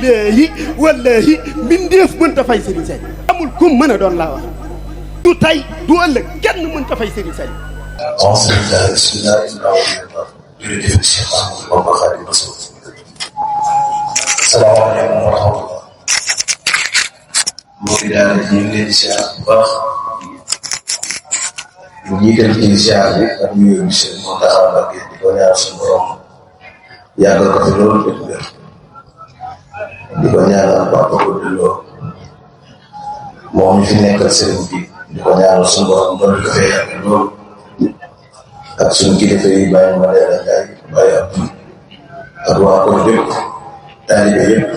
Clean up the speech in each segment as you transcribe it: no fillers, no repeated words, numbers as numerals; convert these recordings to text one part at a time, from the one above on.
billaahi wallaahi mbindeef mënta fay Serigne Saliou amul kum mën a doon laa wax du tay du ëllëg kenn mënta fay Serigne Saliou. alhamdulilah bisimilah jërëjëf Cheikh Ahmadou Bamba Khadimu Rasuul. salaamaaleykum wa rahmatulah. mbokki daara ji ñu ngi leen di siyaar bu baax. ñu jiital ci siyaar bi ak nuyu monsieur Mountakha Mbacké di ko ñaanal suñu borom yàggal ko fi loolu te du wér. di ko ñaanal Papa Goudou moom mi fi nekkal sëriñ bi di ko ñaanal suñu borom doon ko fee yàgg loolu ak suñu kilifa yi bàyyi ma dee la Ndiaye bàyyi ak waa ko bépp taalibe yëpp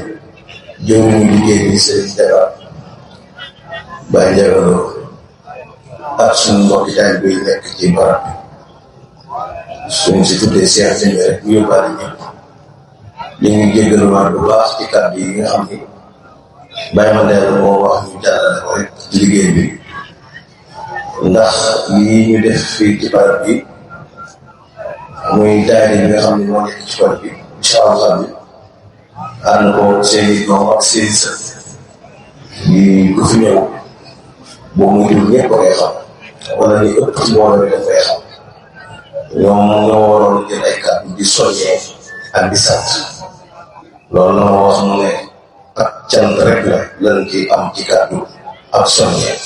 jëwriñu liggéey bi sëriñ Jaga bàyyi njagaloo ak suñu mbokki taalibe yi nekk ci barab bi suñu si tuddee Cheikh Jëmbe rek bu yóbbaale ñëpp ñu ngi jéggaluwaat bu baax ci kàddu yi nga xam ni bàyyi ma dee la moo wax ñu jàllale ko rek ci liggéey bi ndax lii ñu def fii ci barab bi muy daayira bi nga xam ne moo nekk ci barab bi incha allah bi ànd ko seeni doom ak seeni sët yi ku fi ñëw boo muy dul ñëpp koy xam wala ni ëpp ci mbooloo bi daf koy xam ñoom ñoo waroon jël ay kàddu di soññee ak di sant loolu la ma wax mu ne ak cant rek la lan ci am ci kàddu ak soññee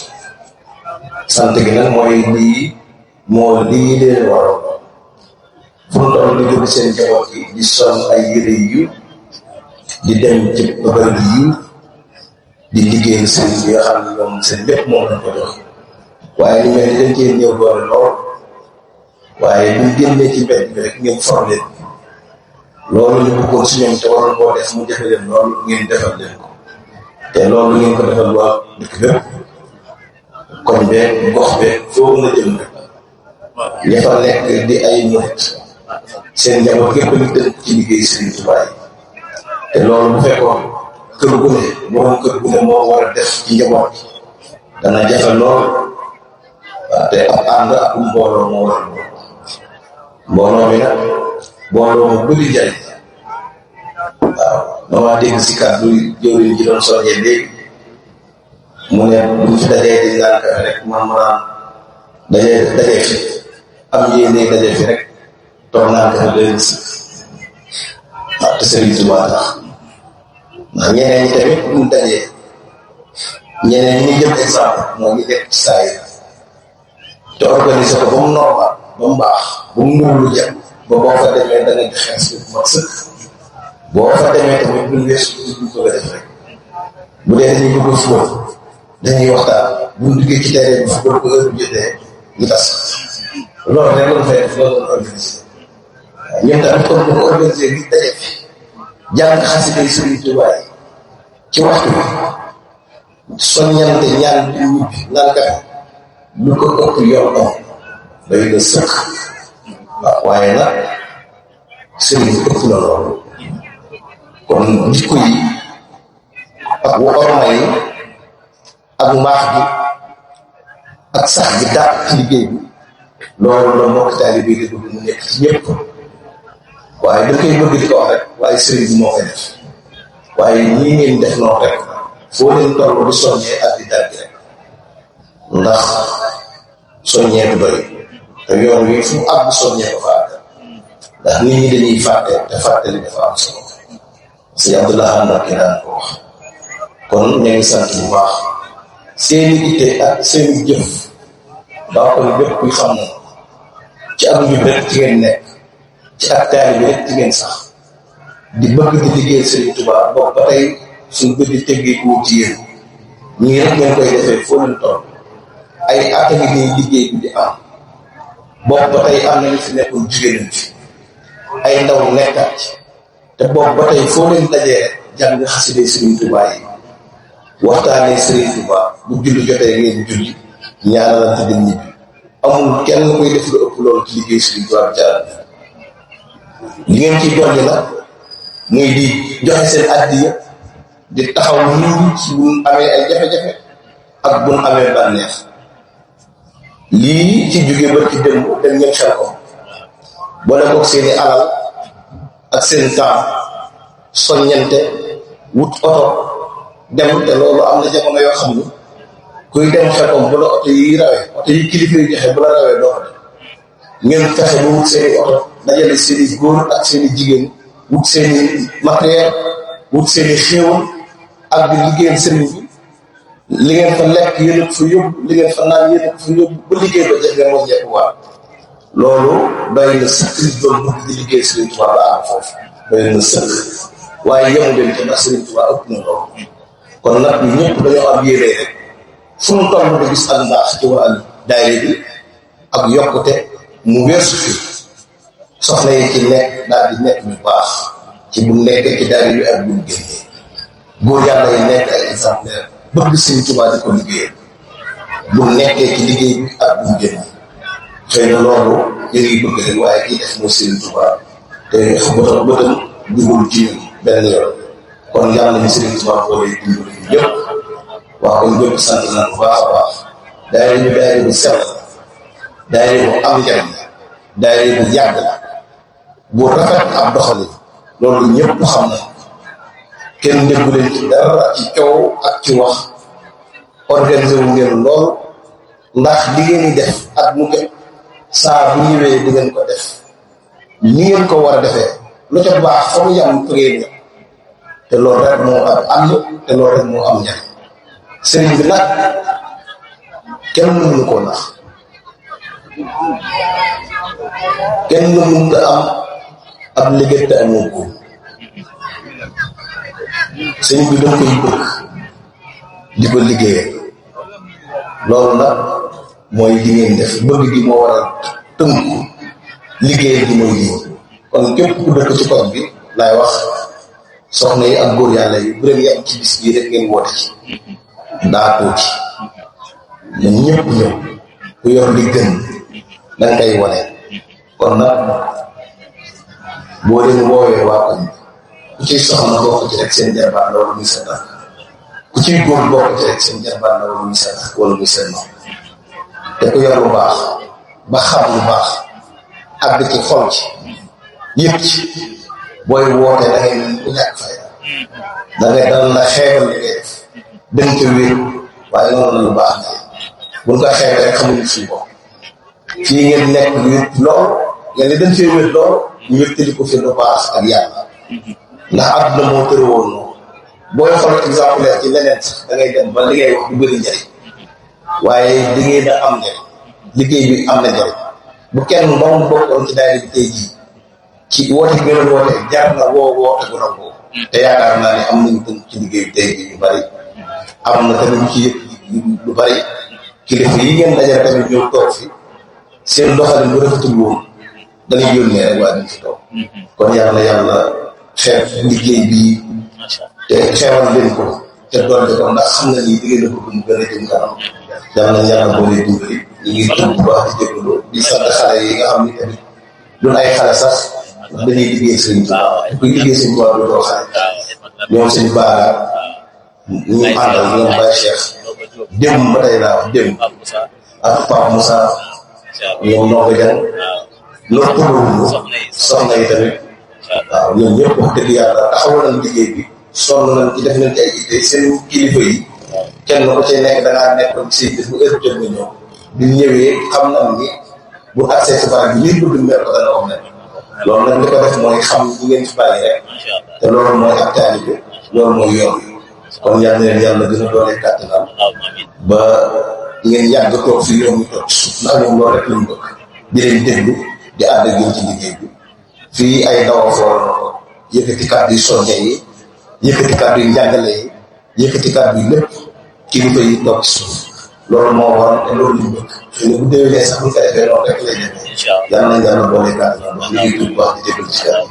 sant gi nag mooy lii leen waroon fu mu toll di jóg seen njaboot yi di sol ay yére yu di dem ci bërëb yu di liggéey seen bi nga xam ne ñoom seen lépp moom lañ ko jox waaye li mel ni dañ cee ñëw doole lool waaye buñ génnee ci mbedd bi rek ngeen for leen loolu ñu bëggoon si ñoom te waroon koo def mu jafe leen loolu ngeen defal leen ko te loolu ngeen ko defal waa dëkk bépp koñ beeg gox beeg foofu na jëm rek ña fa nekk di ay murit seen njaboot gépp ñu tënk ci liggéey Serigne Touba yi te loolu bu fekkoon kër gu ne borom kër gu ne moo war a def ci njaboot dana jafe lool waaw te ab ànd ak mbooloo moo war a mbooloo mi nag mbooloo mu bëri njariñ waaw dama dégg si kàddu jëwriñ ji doon soññee léegi mu ne buñ fi dajee di naan kafe rek man ma naan dajee fi am yéene dajee fi rek toog naan kafe leen si waaw te Serigne Touba tax ndax ñeneen ñi tamit buñ dajee ñeneen ñi jëm exemple mooy ñu def ci saa yi te organiser ko ba mu normal ba mu baax ba mu nuru lu jëm ba boo fa demee da nga di xees bu mat sëkk boo fa demee tamit buñ weesu duñ ko def rek bu dee dañuy bëgg fóot dañuy waxtaan buñ duggee ci terrain bi fóot ko heure bu jotee ñu tas loolu rek lañ fay def loolu lañ organiser waaw ñoom tamit comme bu ko organiser ngir daje fi jàng xasida yi Serigne Touba yi ci waxtu bi soññante ñaan di ñibbi naan kafe lu ko ëpp yoon am day la sëkk waaw waaye nag Serigne ëpp na loolu kon jikko yi ak worma yi ak mbaax gi ak sax gi dàq ci liggéey bi loolu la mbokk taalibe bi di bëgg mu nekk ci ñëpp waaye da koy bëgg di ko wax rek waaye sëriñ bi moo koy def waaye ñii ngeen def noonu rek foo leen toll di soññee ak di dàgg rek ndax soññee du doy te yoon wi fu mu àgg soññee ko fa àgg ndax nit ñi dañuy fàtte te fàttali dafa am solo si Abdoulaye am na ki daan ko wax kon ñu ngi sant bu baax seeni itte ak seeni jëf daa ko ni bépp kuy xam na ci ak njub rek ci ngeen nekk ci ak taali bi rek ci ngeen sax di bëgg di liggéey Serigne Touba boobu ba tey suñu bëgg di teggee ko ci yéen ñii rek ngeen koy defee foo leen toll ay at a ngi nii liggéey bi di am boobu ba tey am na ñu fi nekkoon jigéen fi ay ndaw nekkaat ci te boobu ba tey foo leen dajee rek jàng xasida Serigne Touba yi waxtaanee Serigne Touba bu julli jotee ngeen julli ñaanalante dem ñibbi amul kenn koy def lu ëpp loolu ci liggéey Serigne Touba bi jaral li ngeen ciy dolli nag muy di joxe seen addiya di taxaw nit ñi ci buñ amee ay jafe-jafe ak buñ amee bànneex lii ci jóge ba ci démb dem ngeen xel ko boole koog seeni alal ak seen temps soññante wut oto dem te loolu am na jamono yoo xam ni kuy dem Xelkom bu la oto yi rawee oto yi kilifa yi joxe bu la rawee doo ko dem ngeen fexe ba wut seen i oto dajale seen i góor ak seen i jigéen wut seen i matériel wut seen i xéewal ak di liggéeyal sëriñ bi li ngeen fa lekk yéen a ko fa yóbbu li ngeen fa naan yéen a ko fa yóbbu ba liggéey ba jeex ngeen wàññeeku waat loolu doy na sëkk nit doon bëgg di liggéey Sëriñ Tuubaa ba am foofu doy na sëkk waaye yemu leen ci ndax Sëriñ Tuubaa ëpp na loolu kon nag ñu ñëpp dañoo am yéene rek fu mu toll ba gis ak mbaax ci wàllu daayira bi ak yokkute mu weesu fi soxna yi ci nekk daal di nekk ñu baax ci bu nekkee ci daayira bi ak bu mu génnee góor yàlla yi nekk ay exemplaire bëgg Sëriñ Tuubaa di ko liggéeyal bu nekkee ci liggéey bi ak bu mu génnee xëy na loolu yéen ngi bëgg rek waaye kii def mooy Sëriñ Tuubaa te bëtam dugul ci benn yoon kon yàlla nañu Sëriñ Tuubaa boole dimbali ñu ñëpp waaw kon ñëpp sant nañ bu baax a baax daayira ñu daayira bu sell daayira bu am njariñ daayira bu yàgg la bu rafet ab doxalin loolu ñëpp xam na kenn déggu leen ci dara ci coow ak ci wax organisé wu ngeen lool ndax li ngeen di def ak mu jot saa bu ñëwee di ngeen ko def ni ngeen ko war a defee lu ca baax fa mu yam fa ngeen ñëw te loolu rek moo am te loolu rek moo am njariñ sëriñ bi nag kenn mënu koo nax kenn mënut a am ab liggéey te amoo ko sëriñ bi dañ koy bëgg di ko liggéeyee loolu nag mooy li ngeen def bëgg gi moo war a tënku liggéey gi mooy lii kon képp ku dëkk ci koñ bi laay wax soxna yi ak góor yàlla yi bu leen yam ci bis bii rek ngeen woote ci daa tuuti na ñëpp ñëw ku yor li gën danga koy wane kon nag boo leen woowee waa koñ ku ciy soxna bokk ci rek seen jarbaat la wala muy seen tànk ku ciy góor bokk ci rek seen jarbaat la wala muy seen tànk wala muy seen nopp te ku yor lu baax ba xam lu baax àgg ci xol ci yëpp ci booy wootee da ngay ku ñàkk fay da ngay dal na xeebal li ngay def dem ca wér waaye noonu la lu baax na buñ ko xeebee rek xamuñu suñu bopp fii ngeen nekk wér lool ngeen di dem fee wér lool ñu wéttali ko fi lu baax ak yàlla ndax àdduna moo tëre woon noonu booy xool exemplaire ci leneen sax da ngay dem ba li ngay wax du bëri njëriñ waaye liggéey da am njëriñ liggéey bi am na njëriñ bu kenn moom bokkoon ci daayira bi tey jii ci woote bi ngeen woote jar na woote bu raw te yaakaar naa ne am nañu tënk ci liggéey bi tey jii ñu bari am na tamit ñu ci yëg lu bari kilifa yi ngeen dajale tamit ñëw toog fi seen doxalin bu rafetul woon dañuy yónnee rek waa duñ fi toog kon yàlla xeeb liggéey bii te xeewal leen ko te doole ko ndax xam na ni liggéey na ko mu gën a jëm kanam yàlla boole dimbali ñu ngi tudd bu baax di jégalu di sant xale yi nga xam ni tamit ñun ay xale sax dañuy liggéey Sëriñ Tuubaa kuy liggéey Sëriñ Tuubaa du doo xale ñoom seen baara ñu àndal ñoom Baye Cheikh démb ba tey laa wax démb ak Pape Moussa ñoom noo ko jàng loolu tëbawuñu soxna yi tamit waaw ñoom ñëpp wax dëgg yàlla taxawal nañ liggéey bi sonn nañ ci def nañ ci ay idée seen kilifa yi kenn ko ci nekk dangaa nekkoon ci bis bu heure jot nga ñëw bi ñëwee xam nañ ni bu accès ci barab bi lii bëgg mel ko dana wax ne loolu nag li ko def mooy xam bu ngeen fi bàyyi rek te loolu mooy ak taalibe loolu mooy yoon kon yal na leen yàlla gën a doole kàttanal ba ngeen yàgg toog fi yow mi toog ci suuf ndax ñoom loolu rek lañ bëgg di leen déglu di ànd ak yéen ci liggéey bi fii ay ndaw foor na ko yëkkati kàddu yu soññe yi yëkkati kàddu yu njàngale yi yëkkati kàddu yu lépp kilifa yi toog ci suuf loolu moo waral te loolu lañ bëgg xëy na bu déwénee sax bu ñu ko defee noonu rek lay demee yal nañ yàlla boole kàttanal wax li ñuy tudd wax di jégalu ci kàddu